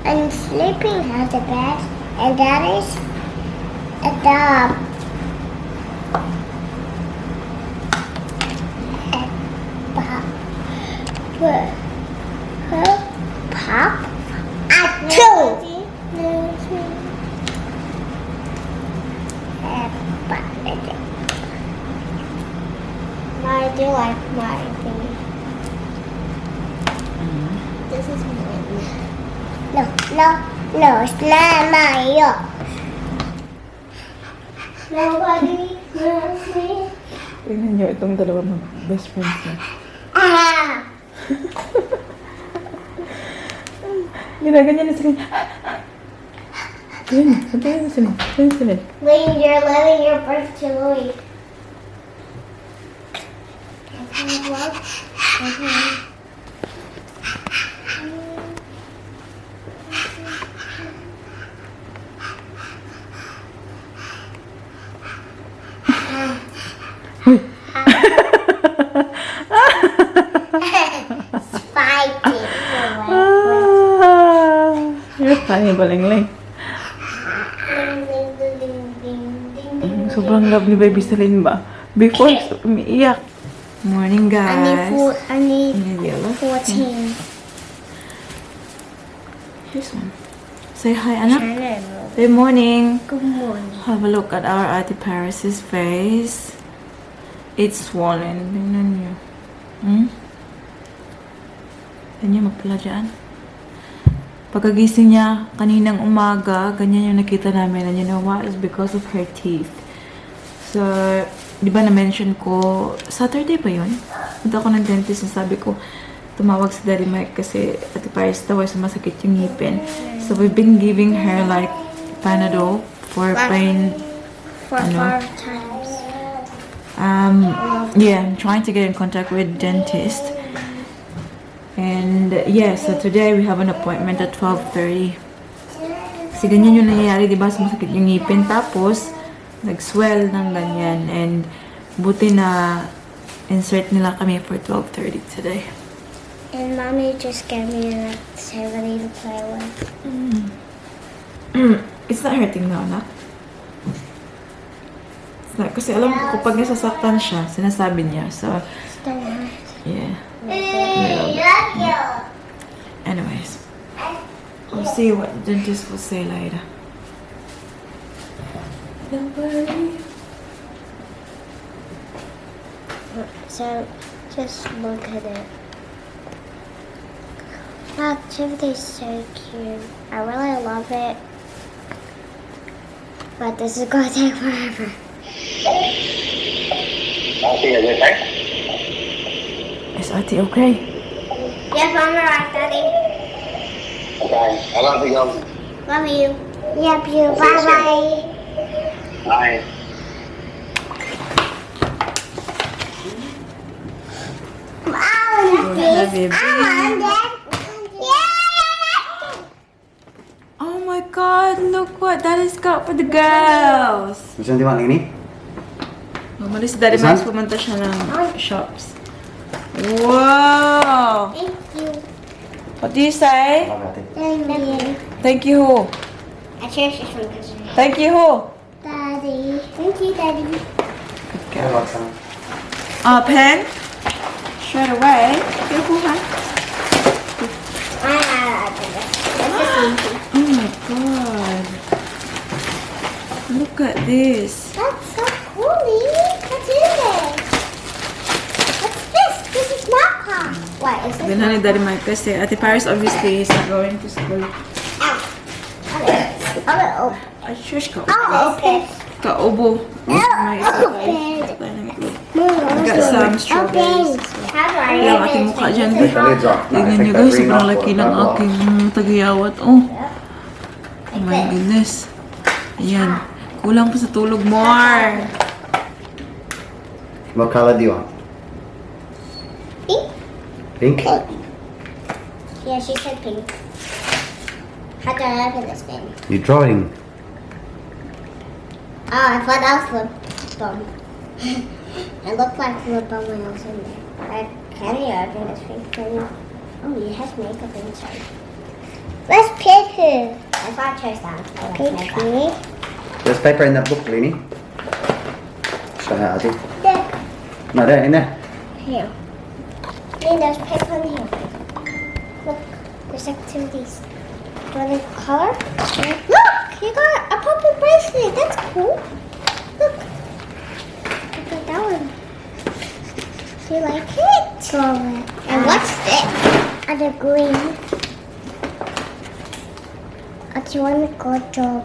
and sleeping has a bed, and that is a dog. Her pop at two. I do like my thing. This is mine. No, it's not mine. Nobody loves me. Tingnan nyo itong dalawa ng best friends niya. Ginaganyan na sila. Ganyan, ganyan na sila. Ganyan sila. When you're living your birth to Louis. Spiky. You're funny, balingling. Sobrang love ni Baby Celine ba? Before, umiiyak. Morning, guys. I need yellow. 14. Here's one. Say hi, anak. Good morning. Good morning. Have a look at our Ate Paris's face. It's swollen. Tingnan niyo. Tingnan niyo, magpula dyan. Pagkagising niya kaninang umaga, ganyan yung nakita namin. And you know what? It's because of her teeth. So, di ba na-mention ko, Saturday ba yun? Punta ako ng dentist and sabi ko, tumawag si Daddy Mike kasi Ate Paris daw ay sumasakit yung ngipin. So, we've been giving her like Panadol for pain. For 5 times. Yeah, I'm trying to get in contact with dentist. And yeah, so today we have an appointment at 12:30. Kasi ganyan yung nangyayari, di ba? Sumasakit yung ngipin. Tapos, nag-swell ng ganyan. And buti na insert nila kami for 12:30 today. And Mommy just gave me an activity to play with. It's not hurting now, anak. It's not. Kasi alam ko kapag nasasaktan siya, sinasabi niya. So, Still hurt. yeah. Anyways, we'll see what the dentist will say later. Don't worry. So, just look at it. The activity is so cute. I really love it. But this is going to take forever. Is Ate okay? Yes, I'm alright, Daddy. Okay, I love you. Love you. Love you. Bye-bye. Bye. Have you been? Oh my God! Look what Daddy's got for the girls. Which one do you want, Nini? Normally si Daddy This Max one? pumunta siya ng shops. Wow! Thank you. What do you say? Thank you. Thank you who? I cherish this one because Thank you who? Daddy. Thank you, Daddy. Good girl. Pen? Straight away. Careful, huh? Oh my God. Look at this. That's so cool, Lee. What is it? What's this? This is MUKHA. What is this? Binhan ni Daddy Mike kasi Ate Paris obviously is not going to school. Oh, Ay, shush ka. open. Kaubo. May isa I got some strawberries. Yung aking mukha dyan. Tignan nyo guys, sobrang laki ng aking tagayawat. Oh. Oh my goodness. Ayan. Kulang pa sa tulog. More. What color do you want? Pink? Pink? Yeah, she said pink. How do I open this bin? You're drawing. Oh, I thought that was lip balm. It looked like lip balm when I was in there. Can you open this thing? Can you? Oh, it has makeup inside. Let's pick too. I bought her some. Thank you. There's paper in that book, Lini. Show her, Ati. There. No, there, in there. Here. Lee, there's paper in here. Look, there's activities. Do you want to color? Look, you got a puppy bracelet. That's cool. Look. Look at that one. Do you like it? And what's this? And the green. Do you want to go to?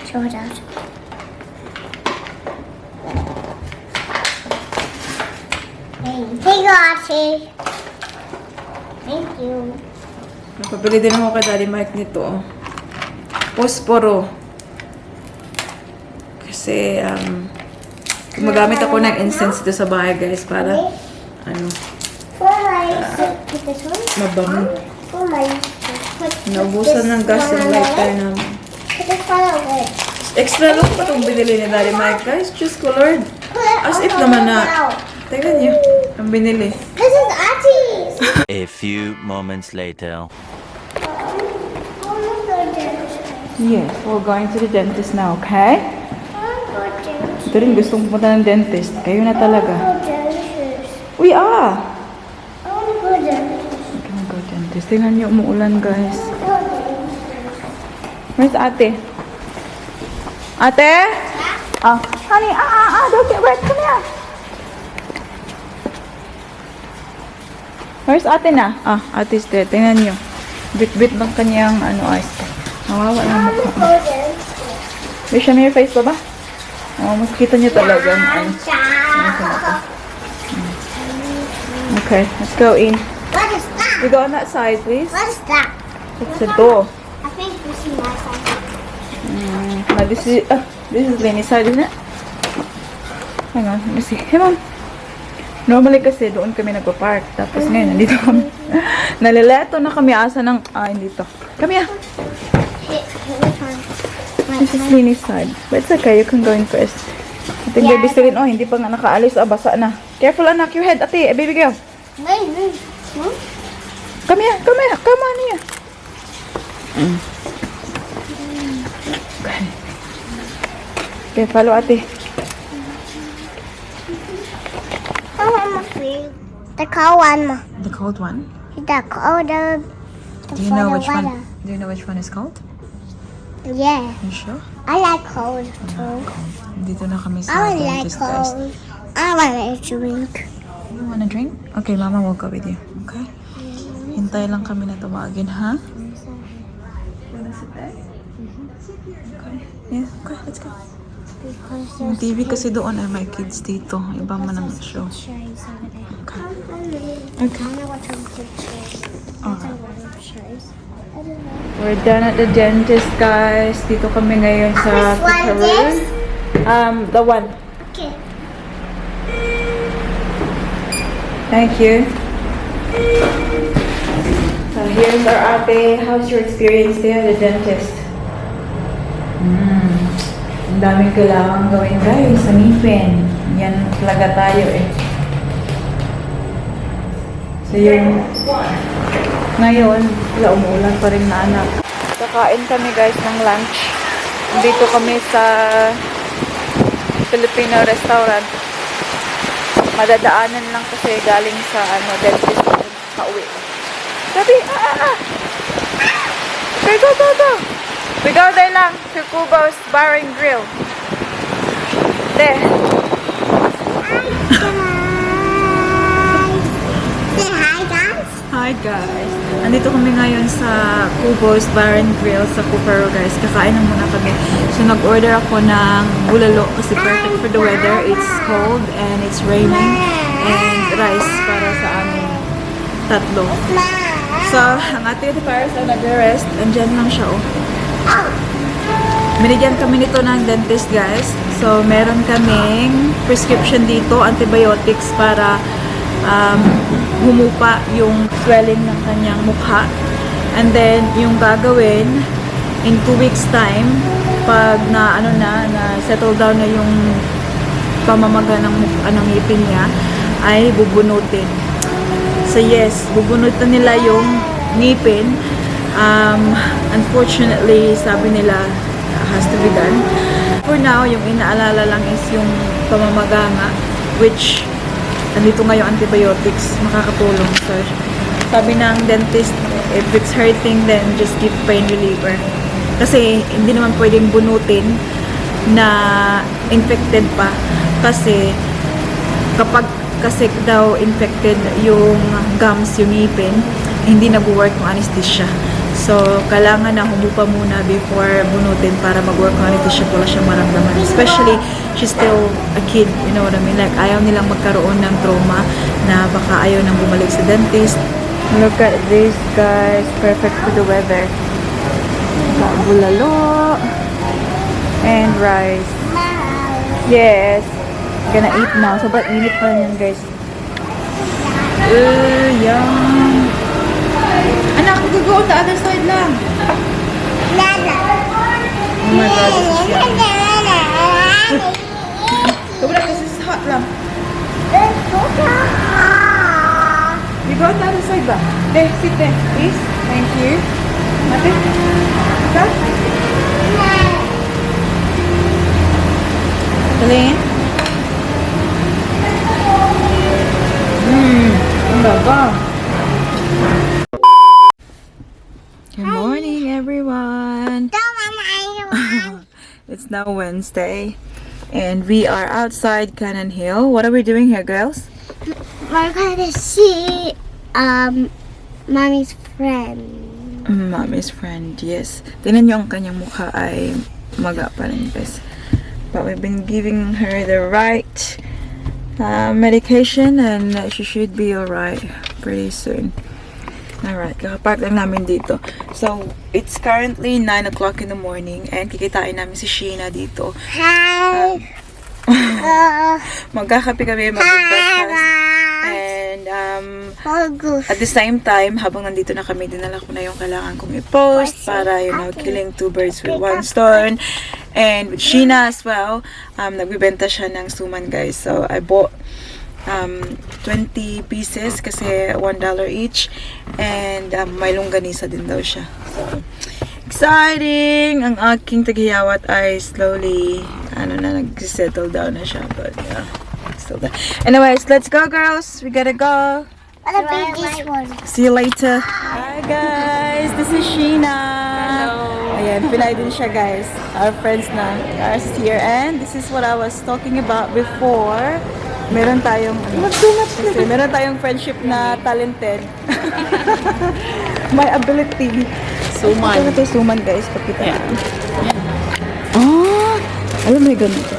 Show it out. Thank you, Ate. Thank you. Napabili din ako kay Daddy Mike nito. Posporo. Kasi, gumagamit ako ng incense dito sa bahay, guys, para, For my put this one. mabango. For my put Naubusan ng gas yung lighter namin. Put this one away. Extra long pa itong binili ni Daddy Mike, guys. Just colored. Put it As on if the naman na, wall. tingnan niyo, ang binili. This is Auntie's. A few moments later. Yes, we're going to the dentist now, okay? Ito rin gustong pumunta ng dentist. Kayo na talaga. We are! We can go dentist. Tingnan niyo, umuulan, guys. Where's ate? Ate? Oh, honey, don't get wet. Come here. Where's ate na? Ate's there. Tingnan niyo. Bit-bit ng kanyang, eyes. Nawawa ng mukha. May show me your face, baba? Mas kita niyo talagang, Okay, let's go in. What is that? We go on that side, please. What is that? It's a door. I think this is my side. Now this is Lenny's side, isn't it? Hang on, let me see. Come on. Normally kasi doon kami nagpa-park. Tapos ngayon, nandito kami. Nalileto na kami asa ng... dito. Come here. This is Lenny's side. But it's okay, you can go in first. I think baby still in. Hindi pa nga nakaalis. Basa na. Careful, anak. Your head, ate. Baby girl. Wait. Come here. Come on here. Okay, follow ate. The cold one. The cold one? The colder. Do you know which one? Do you know which one is cold? Yeah. You sure? I like cold too. Dito na kami sa I would like dentist, guys. cold. I want a drink. You wanna drink? Okay, mama will go with you. Okay? Hintay lang kami na tumagin, ha? Wanna sit there? Okay. Yeah, okay, let's go. Yung TV kasi doon ay may kids dito. Iba man ang show. Okay. Okay. We're done at the dentist, guys. Dito kami ngayon sa Which one Peru. is? The one. Okay. Thank you. So here's our ate. How's your experience there at the dentist? Ang daming kailangan gawin, guys. Sa ngipin. Yan talaga tayo eh. So yun. Ngayon, wala, umuulan pa rin na anak. Kakain kami, guys, ng lunch. Dito kami sa Filipino restaurant. Madadaanan lang kasi galing sa dentist pauwi. Sabi, Okay, go. We go there lang to Kubo's Bar and Grill. There. Say hi, guys. Hi guys! Andito kami ngayon sa Kubo's Bar and Grill sa Cuparo, guys. Kakain na muna kami. So nag-order ako ng bulalo kasi perfect for the weather. It's cold and it's raining. And rice para sa aming tatlo. So, ang ate ni Paris ay nag-rest. Andyan lang siya, oh. Binigyan kami nito ng dentist, guys. So, meron kaming prescription dito, antibiotics para humupa yung swelling ng kanyang mukha. And then, yung gagawin, in 2 weeks time, pag na settle down na yung pamamaga ng ngipin niya, ay bubunutin. So, So yes, bubunutan nila yung ngipin. Unfortunately, sabi nila has to be done. For now, yung inaalala lang is yung pamamaga nga, which nandito nga yung antibiotics, makakatulong. So, sabi ng dentist, if it's hurting, then just give pain reliever. Kasi hindi naman pwedeng bunutin na infected pa. Kasi kapag kasi daw infected yung gums, yung ngipin, hindi nag-work yung anesthesia. So, kailangan na humupa muna before bunutin para mag-work yung anesthesia, wala siyang maramdaman. Especially, she's still a kid, you know what I mean? Like, ayaw nilang magkaroon ng trauma na baka ayaw nang bumalik sa dentist. Look at this, guys. Perfect for the weather. Bulalo and rice. Yes. Gonna eat now. Sobrang init pa rin yan, guys. Yum. Anak, we could go on the other side lang. Oh my God, this is yum. Sobrang, this is hot lang. You go on the other side ba? There, sit there, please. Thank you. Mate? Ika? Talin? Good morning, everyone. It's now Wednesday, and we are outside Canon Hill. What are we doing here, girls? We're gonna see Mommy's friend. Mommy's friend, yes. Tingnan niyo ang kanyang mukha ay maga pa rin, guys. But we've been giving her the right medication, and she should be alright pretty soon. Alright, kakapark lang namin dito. So, it's currently 9 o'clock in the morning, and kikitain namin si Sheena dito. Hi. Magkakape kami, mag-breakfast, and at the same time, habang nandito na kami, dinala ko na yung kailangan kong i-post para, you know, killing two birds with one stone. And with Sheena as well, nagbibenta siya ng suman, guys. So, I bought 20 pieces kasi $1 each, and may longganisa din daw siya. So, exciting! Ang aking taghiyawat ay slowly, nag-settle down na siya. But, yeah, still there. Anyways, let's go, girls! We gotta go! What about this one? See you later! Hi, guys! This is Sheena! Hello! Ayan, Pinay din siya, guys. Our friends na. Ours is here. And this is what I was talking about before. Meron tayong meron tayong friendship na talented. May ability. Suman. Ito suman, guys. Pakita. Yeah. Alam, may ganito.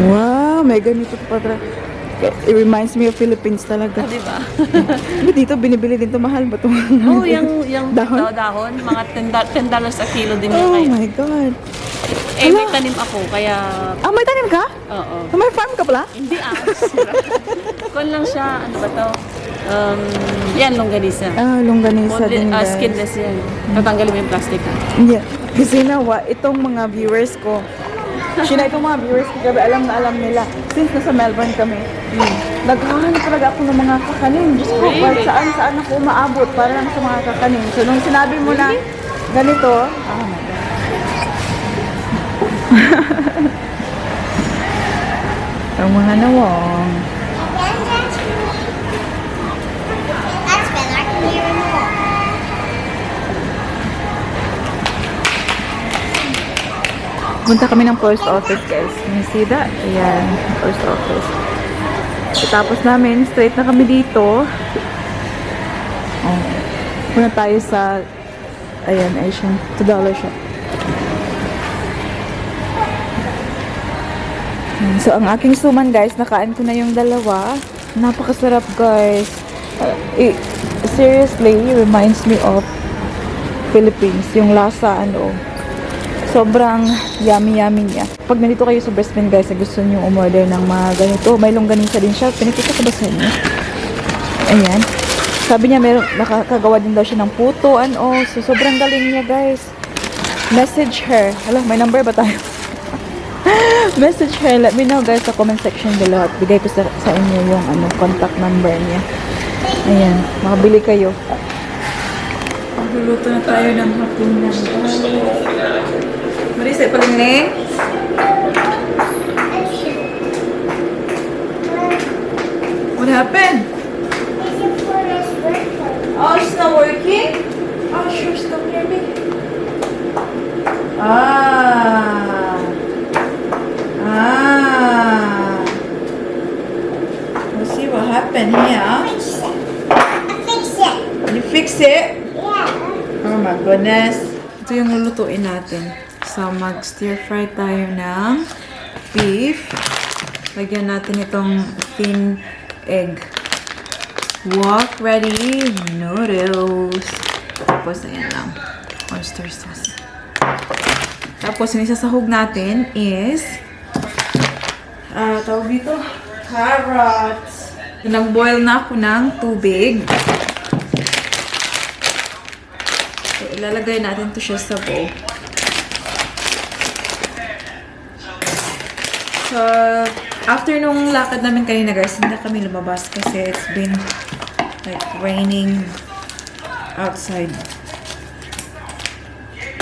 Wow, may ganito pa. It reminds me of Philippines talaga. Diba? Dito, binibili din ito. Mahal ba ito? Oh, yung dahon. Mga $10 a kilo din yun. Oh my God. May tanim ako, kaya... may tanim ka? Oo. May farm ka pala? Hindi Kon lang siya, ano ba to? Yan, longganisa. Longganisa din, guys. Skinless yan. Tatanggalin mo yung plastic, ha? Yeah. Kasi itong mga viewers ko, itong mga viewers ko, gabi, alam na alam nila. Since nasa Melbourne kami, naghahanap talaga ako ng mga kakanin. Diyos ko, Really? saan ako umaabot para lang sa mga kakanin. So, nung sinabi mo na ganito, oh my God. Ang mga nawong. That's better. I can hear it more. Punta kami ng post office, guys. Can you see that? Ayan, post office. Tapos namin, straight na kami dito. Punta tayo sa Asian, sa dollar shop. So, ang aking suman, guys, nakain ko na yung dalawa. Napakasarap, guys. Seriously, reminds me of Philippines. Yung lasa, sobrang yummy niya. Pag nandito kayo sa Brisbane, guys, gusto nyo umorder ng mga ganito. May longganisa din siya. Pinakita ko ba sa inyo? Ayan. Sabi niya, nakakagawa din daw siya ng puto, So, sobrang galing niya, guys. Message her. Hala, may number ba tayo? Message her. Let me know, guys, sa comment section below. At bigay ko sa inyo yung contact number niya. Ayan, makabili kayo. Magluluto na tayo ng hapunan. Marisa, palingling? What happened? Oh, it's not working? Oh, sure, stop here, baby. Let's see what happened here. Fix it. You fix it? Yeah. Oh my goodness. Ito yung lulutuin natin. So, mag-stir fry tayo ng beef. Lagyan natin itong thin egg. Wok ready noodles. Tapos, ayan lang. Oyster sauce. Tapos, yung isasahog natin is tawag dito, carrots. Nag-boil na ako ng tubig. So, ilalagay natin to siya sa bowl. So, after nung lakad namin kanina guys, hindi na kami lumabas kasi it's been like raining outside.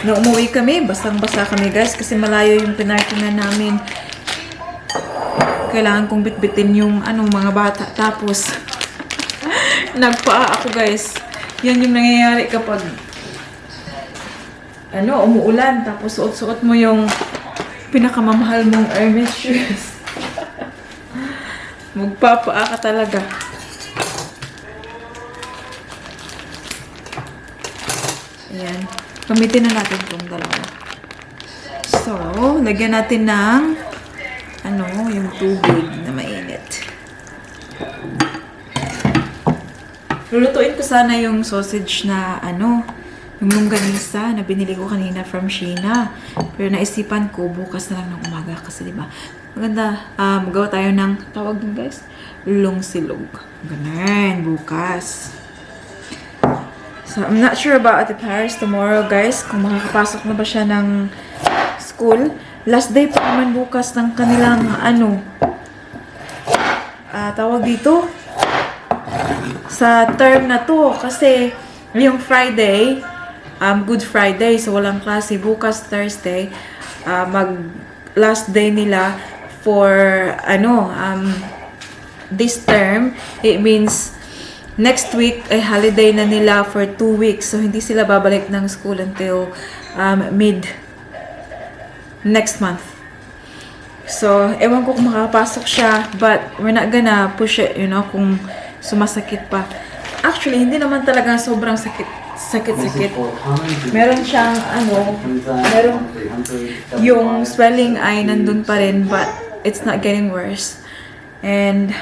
Nung umuwi kami, basang-basa kami guys kasi malayo yung pinarkingan namin. Kailangan kong bitbitin yung mga bata. Tapos, nagpaa ako guys. Yan yung nangyayari kapag umuulan. Tapos, suot-suot mo yung pinakamamahal mong Hermes shoes. Magpapaa ka talaga. Ayan. Gamitin na natin itong dalawa. So, lagyan natin ng yung tubig na mainit. Lulutuin ko sana yung sausage na yung longganisa na binili ko kanina from Sheena. Pero naisipan ko bukas na lang ng umaga kasi diba maganda magawa tayo ng tawag din guys, longsilog. Ganun, bukas. So, I'm not sure about Ate Paris tomorrow guys, kung makakapasok na ba siya ng school. Last day pa naman bukas ng kanilang tawag dito sa term na to kasi yung Friday Good Friday, so walang klase. Bukas Thursday mag last day nila for this term. It means next week ay holiday na nila for 2 weeks, so hindi sila babalik ng school until mid next month. So, ewan ko kung makapasok siya, but we're not gonna push it, kung sumasakit pa. Actually, hindi naman talaga sobrang sakit. Meron siyang, yung swelling ay nandun pa rin, but it's not getting worse. And,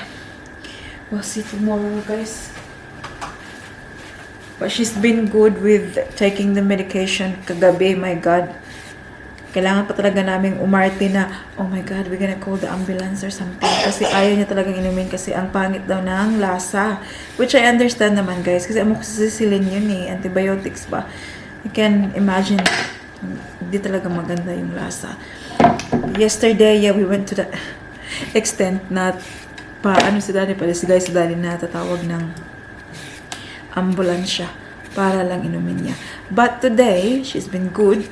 we'll see tomorrow, guys. But she's been good with taking the medication kagabi, my God. Kailangan pa talaga naming umarte na, oh my God, we're gonna call the ambulance or something. Kasi ayaw niya talagang inumin kasi ang pangit daw ng lasa. Which I understand naman, guys. Kasi amoxicillin yun antibiotics ba. You can imagine, hindi talaga maganda yung lasa. Yesterday, yeah, we went to the extent na si Daddy na tatawag ng ambulansya para lang inumin niya. But today, she's been good.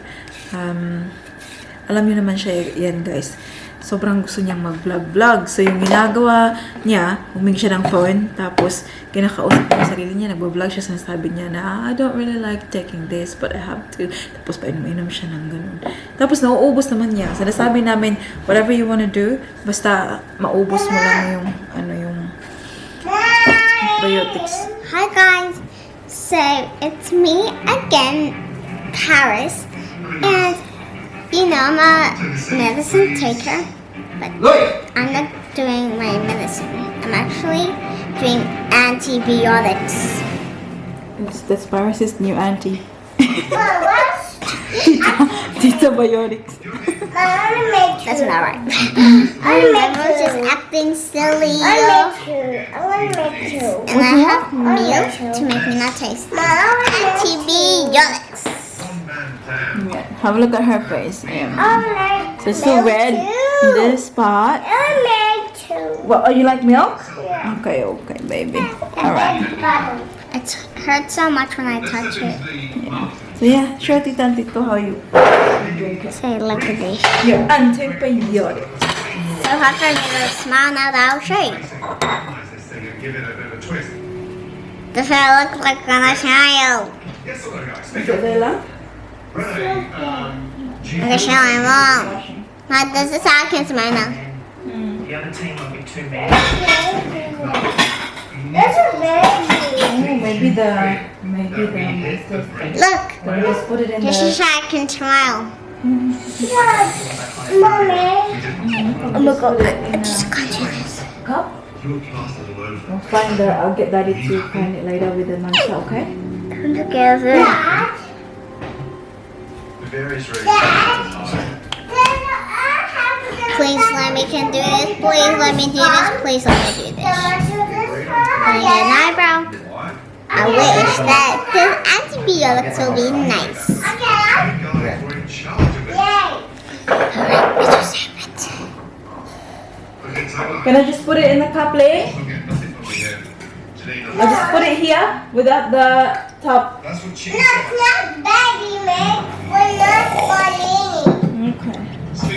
Alam niyo naman siya yan, guys. Sobrang gusto niyang mag-vlog. So, yung ginagawa niya, humingi siya ng phone, tapos kinakausap niya yung sarili niya, nagbo-vlog siya, sinasabi niya na, I don't really like taking this, but I have to. Tapos, painom-inom siya ng ganun. Tapos, nauubos naman niya. Sinasabi namin, whatever you wanna do, basta maubos mo lang yung, yung antibiotics. Hi guys, so it's me again, Paris, and I'm a medicine taker, but I'm not doing my medicine. I'm actually doing antibiotics. That's Paris' new auntie. What? Tita Biotics. That's not right. I was just acting silly. I want to make two. And I have milk to make me not taste antibiotics. Yeah. Have a look at her face. So it's still red in this spot. I made two. Well, oh, you like milk? Okay, okay, baby. All right. It hurts so much when I touch it. So yeah, show Tita and Tito how you drink it. Say, look at this. Your antibiotic. So how can you smile now that I'll show you? Does it look like I'm gonna smile? Okay, lang? I'm gonna show my mom. Now, this is how I can smile now. The other team will be 2 men. Oh, maybe the Look, Then just put it in this is the. how I can smile. Mommy. Oh my god, just can't do this. Cup. I'll find the. I'll get Daddy to find it later with the mancha, okay? Together. Please let me can do this. Please let me do this. Please let me do this. I get an eyebrow. I wish that this antibiotics will be nice. Alright, Mr. Serpent. Can I just put it in the cup, Lay? I'll just put it here without the top. Not baggy, man. We're not falling. Okay.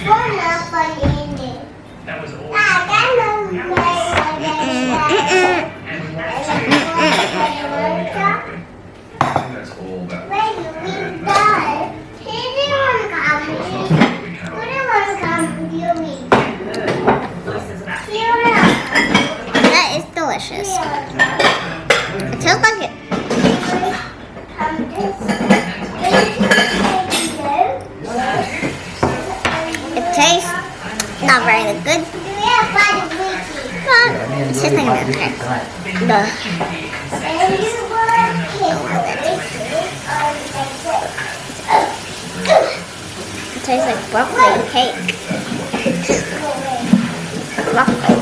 We're not falling. That was all. That is delicious. It tastes like it. It tastes not very good. But it's just like a milk. It tastes like broccoli cake. Broccoli.